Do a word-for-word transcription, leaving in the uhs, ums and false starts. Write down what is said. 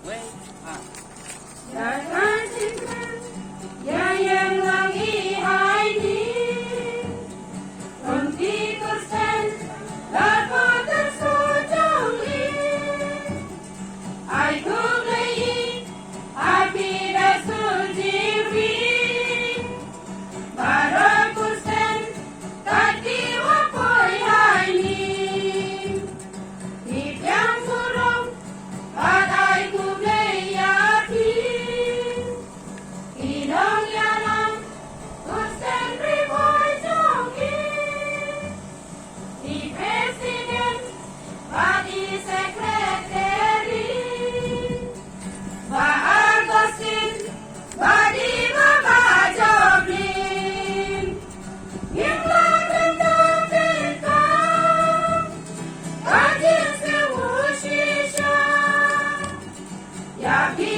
Ïa ka jingkren, ïa ïeng lang i hai ni. Khun ki Khristan, la ko ta so jong i. Ai khublei i, happy da su ji wi. Baroh Khristan, kat ki wa poi hai ni. Ki biang burom, bad ai khublei ïa phi. Ki nongïalam, Khristan ri boi jong i. Ki president, bad i secretary. Bah Augustine, bad i Bah Joplin. Ngim lah ban da pynpaw ka jingsngew shisha. Ïa phi